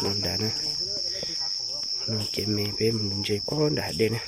No nrad na, no ces me peb mus nuv ntses puag nram dej na.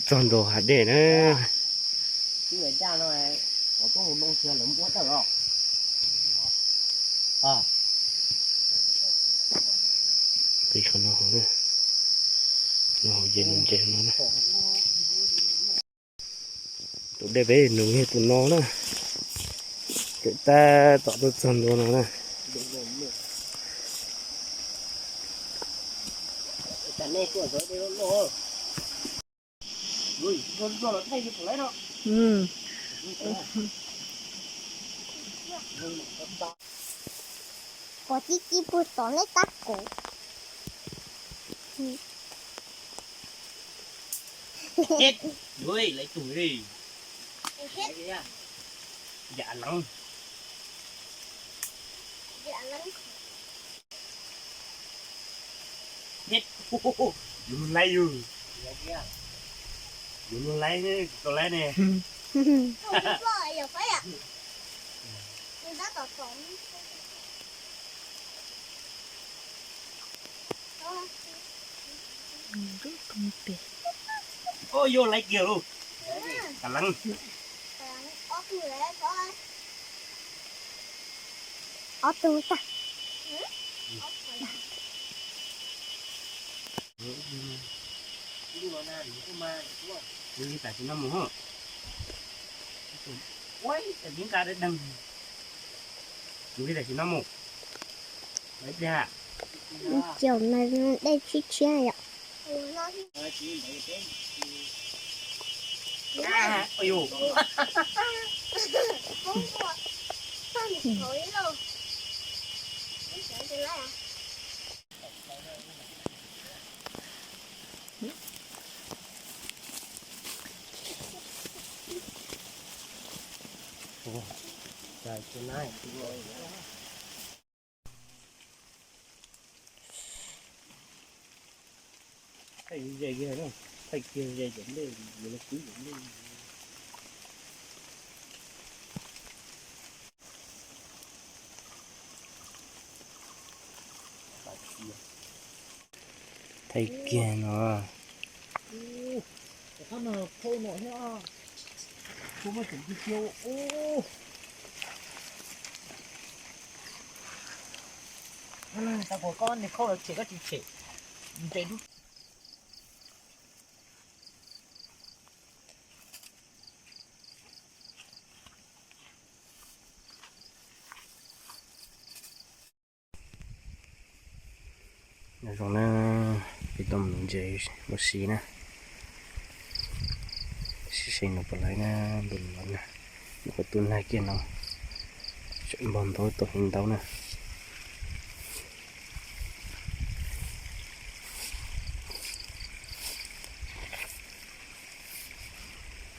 Txog ntua hav dej na. Qhov no, no hauv ces nws ntses no na. Tus dej peb nws yog tus no na. Ces tab tom tuaj txog ntua no na. Pom tib tib pug tom lej tab kuv. Yam leej. Yus lub laib yus, yus lub laib ne, tsis tau laib ne. Ua yog laib kiag lauj. Kav leej. Ob tug tag. Ua li tam sim no mus. Ua li tam sim nqa dab deeg. Ua li tam sim no mus. Caum no dej tshiab tshiab yom. Thaij ze kiag, thaij kiag ze cov nplej, yuav los kwv cov nplej. Thaij kiag no. Tau kuv koj niag khauj los tshem koj tsis tshem. Ntses dub. Nyob zoo na, peb tuaj mus nuv ntses ua si na. Sib seem nws puas laib na, ntu los na, nws puas tu nag kiag no. Tseem npog ntau tau heev ntau na.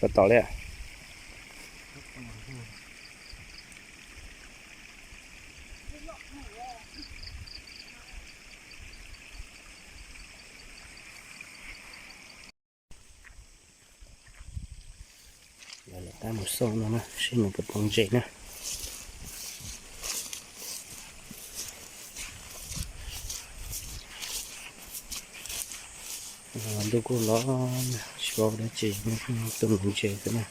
Koj tom li. Lawv tab mus xauj no na, seb nws puas tau ntses na. Ntuj kuj los, tsis paub dab tsi, tuaj mus ntses xwb na.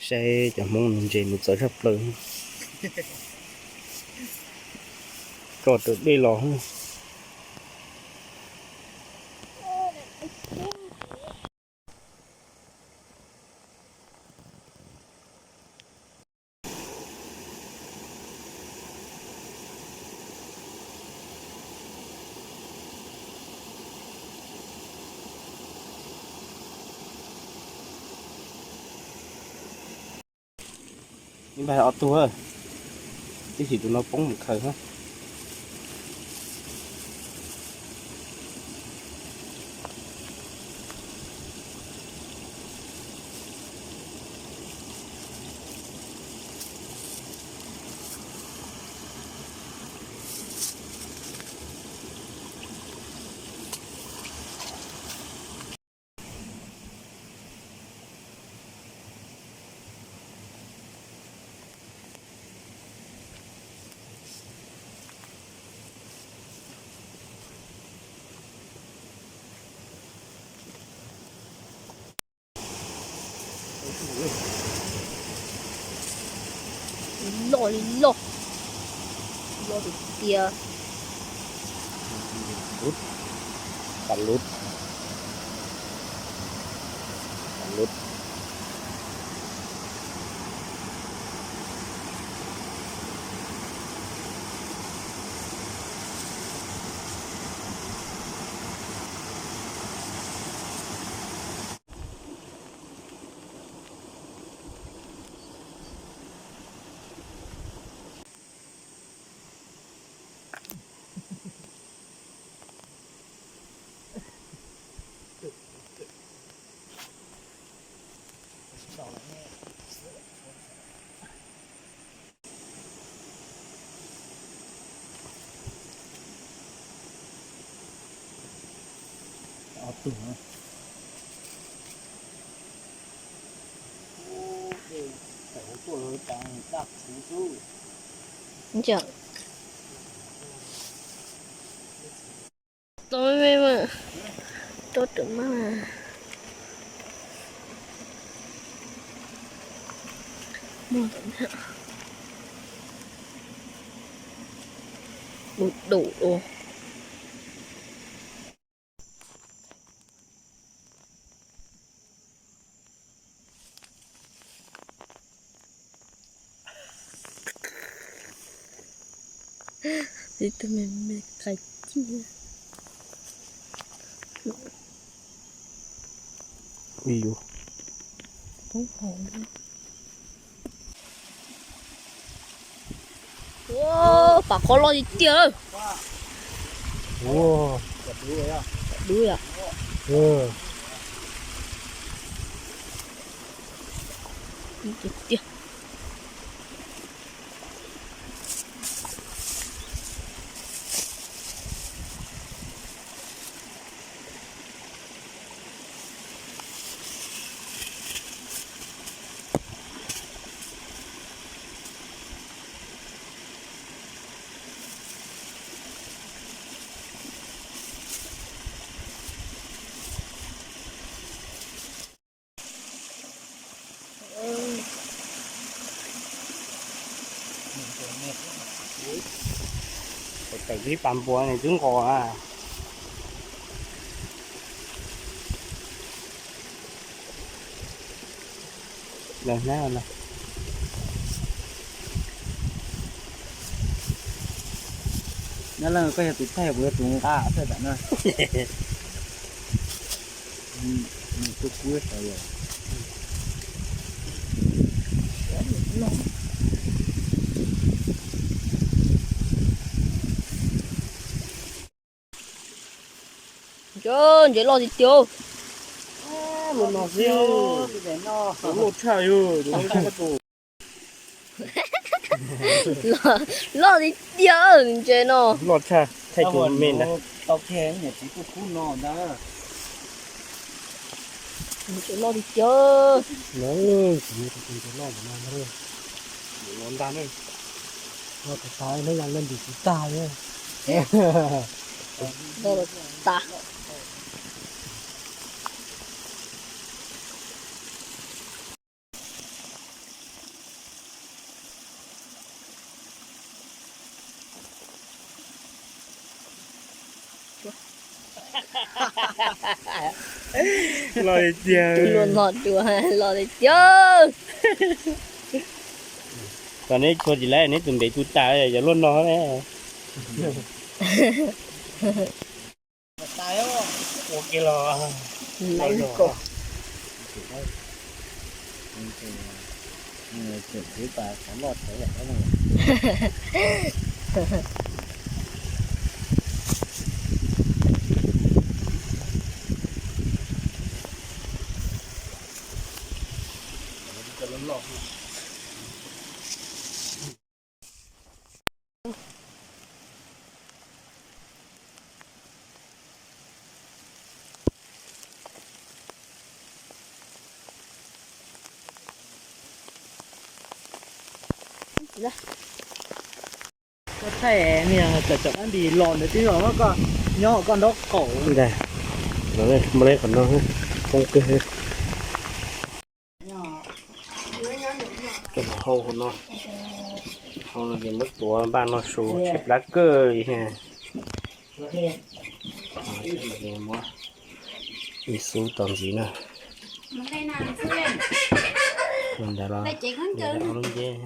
Saib cov Hmoob nuv ntses nws txawv tshaj plaws. Tso raws dej los. Npaj ob tug, tib si tus no poob mus khaws hab. Loj li loj, loj tiag tiag. Lub, tas lub, tas lub. Ob tug. Tau me mas, tau tawm mas. Mus tau, mus dum ua. Tib tug me me qai cig. Ui yus. Poob hauv. Ua, pam qhov loj tiag tiag. Ua, dub yom. Tiag tiag. Tawm ib pas npua ne twb nqos na. Lawv hnab no. Nyob leej koj yog tus thaij, kuv yog tus nqa thaij tam no. Nws kuj kub sav yom. Ntses, ntses loj tiag tiag. Loj no xwb. Loj tshaj yus. Loj tiag tiag ntses no. Loj tshaj, thaij tus me ntawd. Tau kiag niam txiv kuj kub no ntag. Ntses loj tiag tiag. No, tus me tus ntses loj no, no ntag ne. Loj tas tas, neb yog leej twg tsis tag li. Loj tas. Loj tiag tiag. Tus luaj no dua, loj tiag tiag. Tau neb tshua tsis laib, neb tus ntev tu tas, yog luaj no ne. Ua kiag los. Laiv kom. Tseem txiv pas xav loj tshaj yam no. Koj thaij niag cov cov dab ntis los ntawd twb los koj nyob koj nraub qaum. Ntag, muaj qhov no poob kawg. Coj los hau hauv no, hau no ces muab tuav npaj noj su tshaib plab kawg li. Muab ib xub tos ntxiv na. Ntawd los lub nceb.